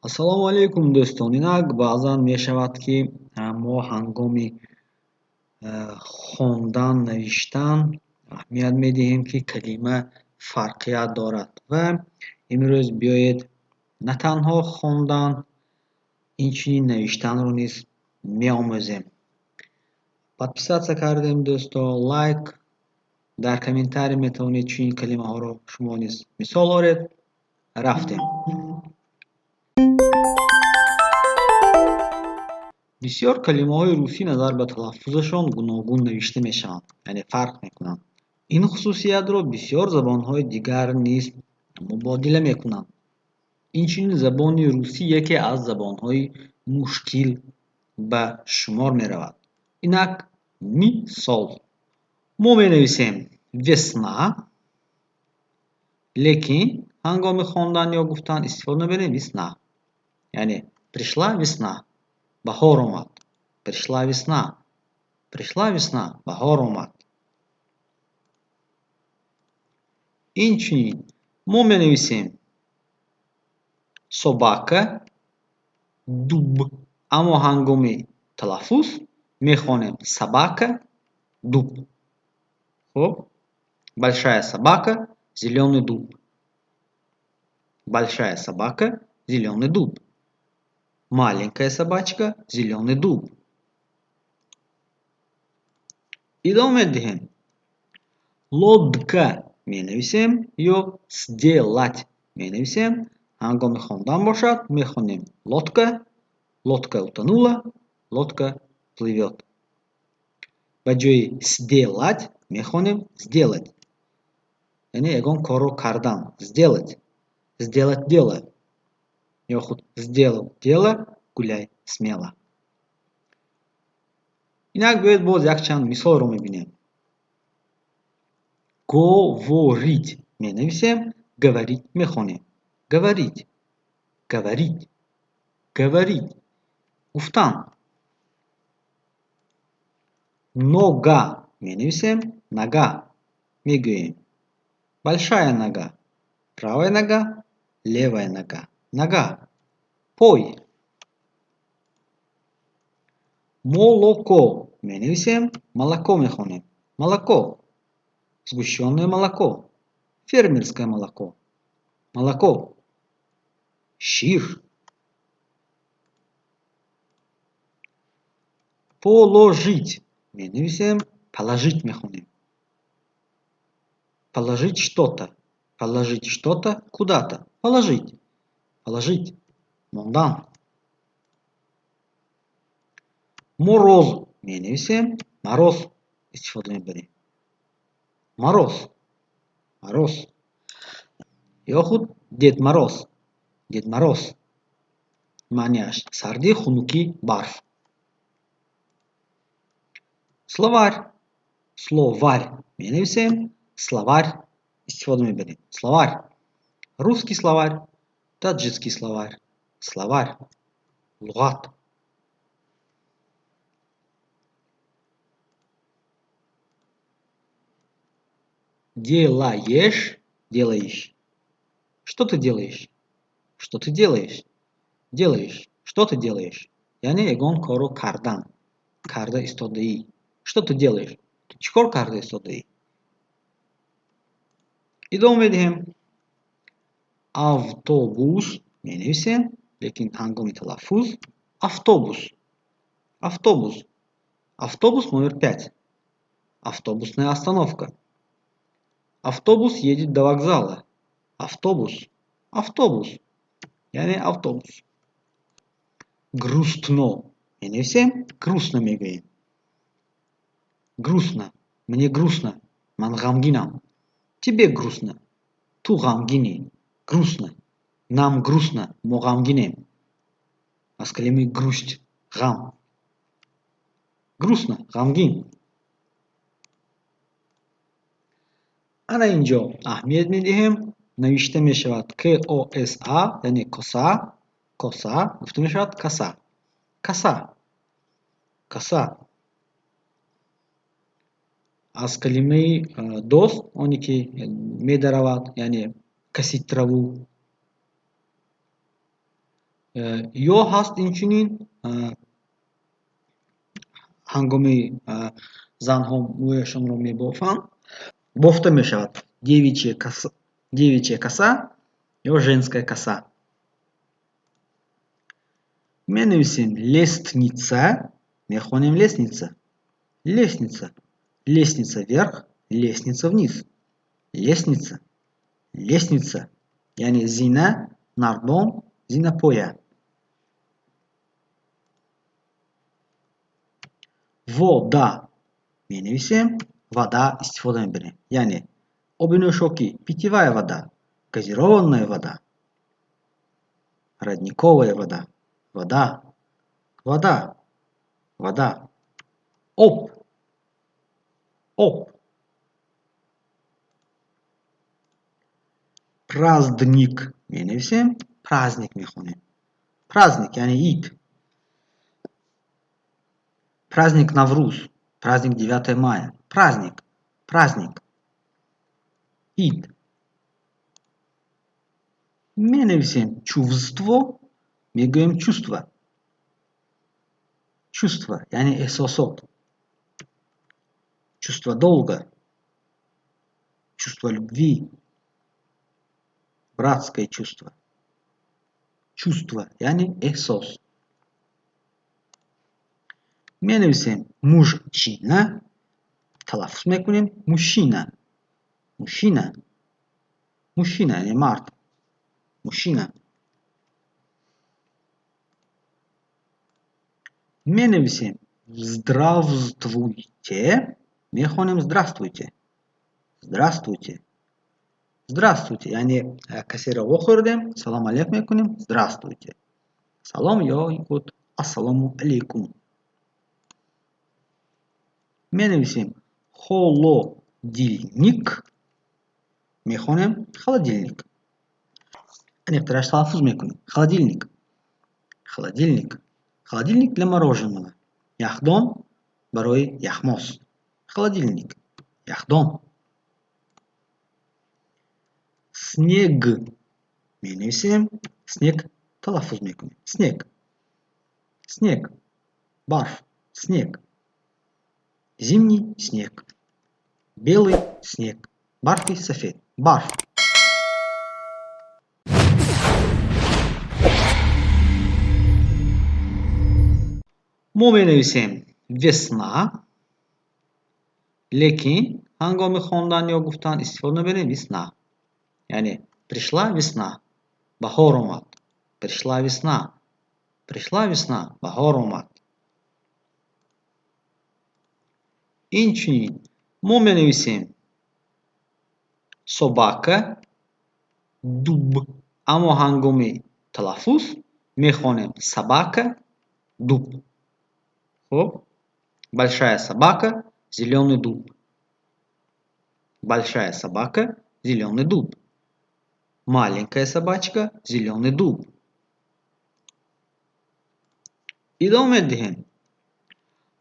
Ассалому алайкум, дӯстон. Инак, баъзан мешавад, ки мо ҳангоми хондан, навиштан аҳамият медиҳем, ки калима фарқият дорад. Ва имрӯз биёед на танҳо хондан, инчунин навиштанро низ меомӯзем. Подписаться кардем, дӯсто, лайк, дар комментарий метавонед чунин калимаҳоро шумо низ мисол оред. Рафтем. Бисёр калимаҳои русӣ назар ба талаффузашон гуногун навишта мешаванд, яъне фарқ мекунанд. Ин хусусиятро бисёр забонҳои дигар низ мубодила мекунанд. Инчунин забони русӣ яке аз забонҳои мушкил ба шумор меравад. Инак мисол. Мо менависем весна, лекин ҳангоми хондан ё гуфтан истифода мебарем весна. Яъне пришла весна. Баҳор омад. Пришла весна. Пришла весна. Баҳор омад. Инчунин мо менависем собака, дуб, аммо ҳангоми талаффуз мехонем собака, дуб. Хуб, большая собака, зелёный дуб. Большая собака, зелёный дуб. Маленькая собачка, зелёный дуб. Идома медиҳем. Лодка менависем ё сделать менависем. Ҳангоми хондан бошад, мехонем лодка, лодка утонула, лодка плывёт. Ба ҷои сделать мехонем сделать. Яъне ягон корро кардан. Сделать. Сделать дело. Ё худ сделал дело, гуляй смело. Инак биёед боз якчанд мисолро мебинем. Говорить менависем, говорить мехонем. Говорить, говорить, говорить. Гуфтан. Нога менависем, нога мегӯем. Большая нога, правая нога, левая нога. Нога. Пой. Молоко менависем, молоко мехонем. Молоко. Сгущенное молоко. Фермерское молоко. Молоко. Шир. Положить менависем, положить мехонем. Положить что-то. Положить что-то куда-то. Положить. Положить. Мондан. Мороз менависем, мороз истифода мебарем. Мороз. Мороз. Ё худ Дед Мороз. Дед Мороз. Маънияш сардӣ, хунукӣ, барф. Словарь. Словарь менависем, словарь истифода мебарем. Словарь. Русский словарь, таджикский словарь. Словарь. Луғат. Делаешь, делаешь. Что ты делаешь? Что ты делаешь? Делаешь. Что ты делаешь? Яъне ягон корро кардан. Карда истодаӣ. Что ты делаешь? Ту чӣ кор карда истодаӣ? Идома медиҳем. Автобус менависем, лекин ҳангоми талаффуз автобус. Автобус. Автобус номер 5. Автобусная остановка. Автобус едет до вокзала. Автобус. Автобус. Яъне автобус. Грустно менависем, грустно мегӯем. Грустно. Мне грустно. Ман ғамгинам. Тебе грустно. Ту ғамгинӣ. Грустно. Нам грустно. Мо ғамгинем. Аз калимаи грусть. Ғам. Грустно. Ғамгин. Ана инҷо аҳамият медиҳем. Навишта мешавад КОСА, яъне коса, коса, гуфта мешавад каса. Каса. Каса. Аз калимаи дост, оне ки медаравад, яъне косить траву. Ё ҳаст инчунин, ҳангоми занҳо мӯяшонро мебофанд, бофта мешавад девичья коса ё женская коса. Менависем лестница, мехонем лестница. Лестница. Лестница вверх, лестница вниз. Лестница. Лестница. Яъне зина, нардбон, зинапоя. Вода менависем, вада истифода мебарем. Яъне оби нӯшокӣ, питьевая вода, газированная вода, родниковая вода, вода, вода, вода, об, об. Праздник менависем, праздник мехонем. Праздник яъне ид. Праздник Наврӯз, праздник 9 мая. Праздник, праздник. Ид. Менависем чувство, мегӯем чувство. Чувство яъне эҳсосот. Чувство долга, чувство любви, братское чувство. Чувство яъне эҳсос. Менависем мужчина, талаффуз мекунем мужчина, мужчина, мужчина яъне мард, мужчина. Менависем здравствуйте, мехонем здравствуйте, здравствуйте, здравствуйте, яъне касеро вохӯрдем, салом алейк мекунем, здравствуйте. Салом ё худ ассалому алейкум. Менависем холодильник, мехонем холодильник. Аниқтараш талаффуз мекунем. Холодильник, холодильник, холодильник для мороженого. Яхдон барои яхмоз. Холодильник, яхдон. Снег менависем, снег талаффуз мекунем. Снег, снег, барф, снег. Зимний снег, белый снег, барфи сафед, барф. Мо менависем весна, лекин ҳангоми хондан ё гуфтан истифода мебарем весна. Яъне пришла весна, баҳор омад. Пришла весна, пришла весна, баҳор омад. Инчунин мо менависем собака, дуб, аммо ҳангоми талаффуз мехонем собака, дуб. Хуб, большая собака, зелёный дуб. Большая собака, зелёный дуб. Маленькая собачка, зелёный дуб. Идома медиҳем.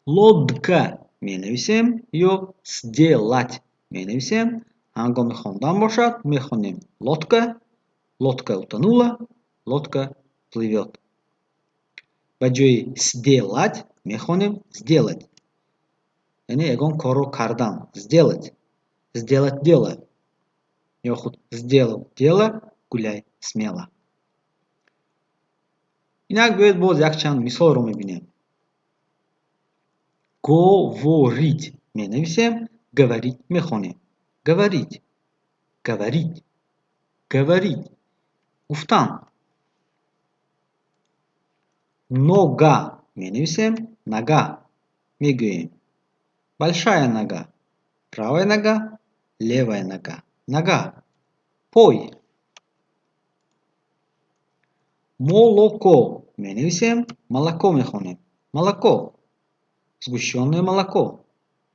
Лодка менависем ё сделать менависем. Ҳангоми хондан бошад, мехонем лодка, лодка утонула, лодка плывёт. Ба ҷои сделать мехонем сделать. Яъне ягон корро кардан. Сделать. Сделать дело. Ё худ сделал дело, гуляй смело. Инак биёед боз якчанд мисолро мебинем. Говорить менависем, говорить мехонем. Говорить, говорить, говорить. Гуфтан. Нога менависем, нога мегӯем. Большая нога, правая нога, левая нога. Нога. Пой. Молоко менависем, молоко мехонем. Молоко. Сгущенное молоко.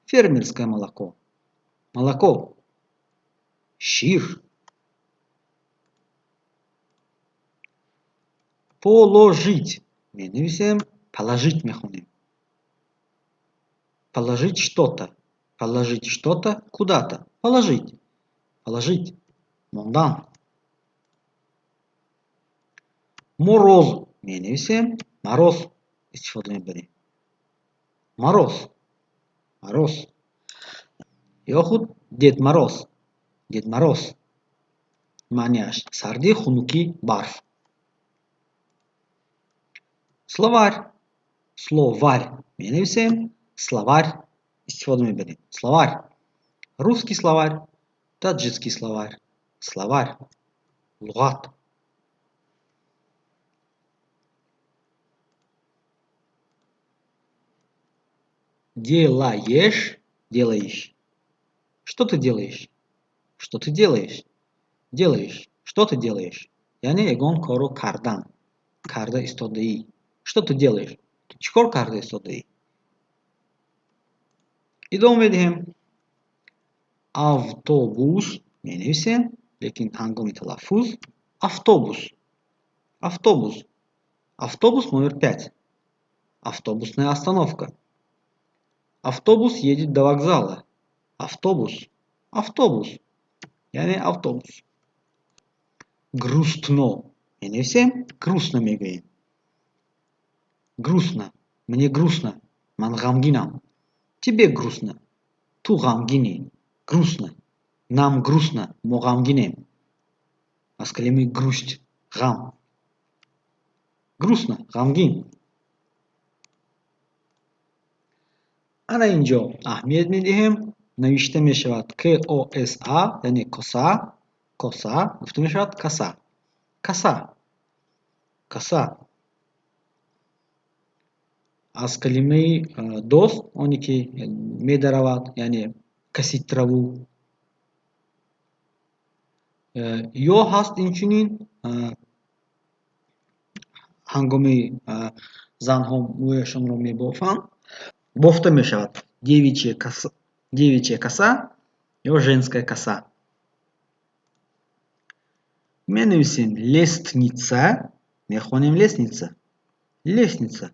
Фермерское молоко. Молоко. Шир. Положить менависем, положить мехонем. Положить что-то. Положить что-то куда-то. Положить. Положить. Мондан. Мороз Менависем, мороз истифода мебарем. Мороз, мороз. Ё худ Дед Мороз, Дед Мороз. Маънияш сардӣ, хунукӣ, барф. Словарь, словарь менависем, словарь истифода мебарем. Словарь. Русский словарь, таджикский словарь, словарь, луғат. Делаешь, делаешь. Что ты делаешь? Что ты делаешь? Делаешь. Что ты делаешь? Яъне ягон корро кардан. Карда истодаӣ. Что ты делаешь? Ту чӣ кор карда истодаӣ? Идома медиҳем. Автобус менависем, лекин ҳангоми талаффуз автобус. Автобус. Автобус номер 5. Автобусная остановка. Автобус едет до вокзала. Автобус. Автобус. Яъне автобус. Грустно. Менависем, грустно мегӯем. Грустно. Мне грустно. Ман ғамгинам. Тебе грустно. Ту ғамгинӣ. Грустно. Нам грустно. Мо ғамгинем. Аз калимаи грусть. Ғам. Грустно. Ғамгин. Ана инҷо аҳамият медиҳем. Навишта мешавад КОСА, яъне коса, коса, гуфта мешавад каса. Каса. Каса. Аз калимаи дост, оне ки медаравад, яъне косить траву. Ё ҳаст инчунин ҳангоми занҳо мӯяшонро мебофанд, бофта мешавад девичья коса ё женская коса. Менависем лестница, мехонем лестница. Лестница.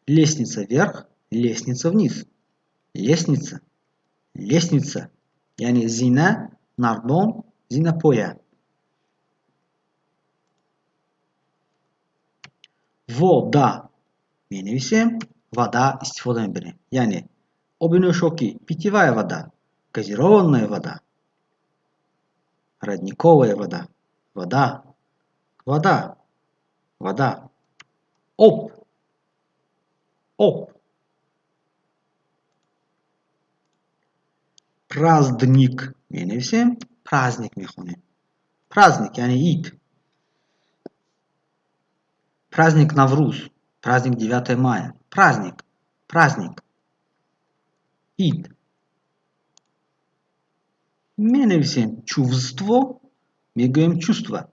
Лестница вверх, лестница вниз. Лестница. Лестница. Яъне зина, нардбон, зинапоя. Вода. Менависем, вода истифода мебарем. Яъне оби нӯшокӣ, питьевая вода, газированная вода, родниковая вода, вода, вода, вода, об, об. Праздник менависем, праздник мехонем. Праздник, яъне ид. Праздник Навруз, праздник 9 мая. Праздник, праздник. Ид. Менависем чувство, мегӯем чувство.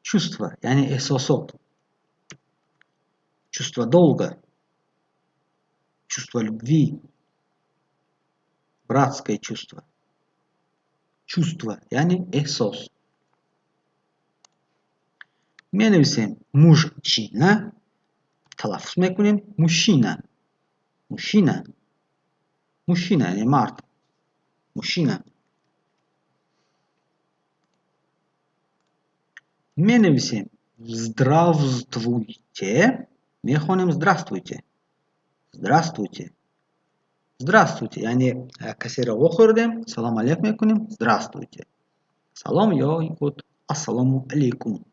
Чувство, яъне эҳсосот. Чувство долга, чувство любви, братское чувство. Чувство, яъне эҳсос. Менависем мужчина, талаффуз мекунем мужчина. Мужчина. Мужчина, яъне мард. Мужчина. Менависем здравствуйте, мехонем здравствуйте. Здравствуйте. Здравствуйте, яъне касеро вохӯрдем, салом алейк мекунем, здравствуйте. Салом ё худ ассалому алейкум.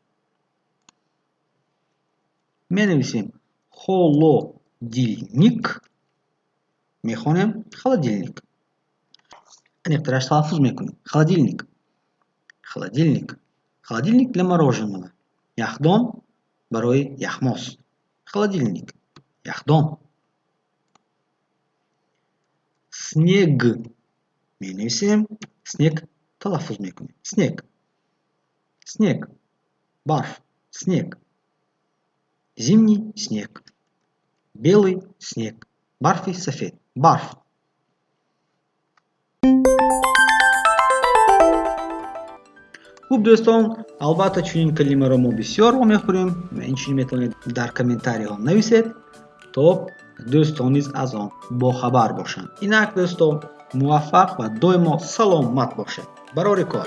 Менависем холодильник, мехонем холодильник. Аниқтараш талаффуз мекунем. Холодильник. Холодильник. Холодильник для мороженого. Яхдон барои яхмоз. Холодильник. Яхдон. Снег. Менависем снег, талаффуз мекунем. Снег. Снег. Барф. Снег. Зимний снег. Белый снег. Барфи сафед. Барф. Хуб, дӯстон, албатта чунин калимаро мо бисёр вомехӯрем. Инчунин метавонед дар комментариҳо нависед, то дӯстон низ аз он бохабар бошанд. Инак, дӯстон, муваффақ ва доимо саломат бошед. Барори кор.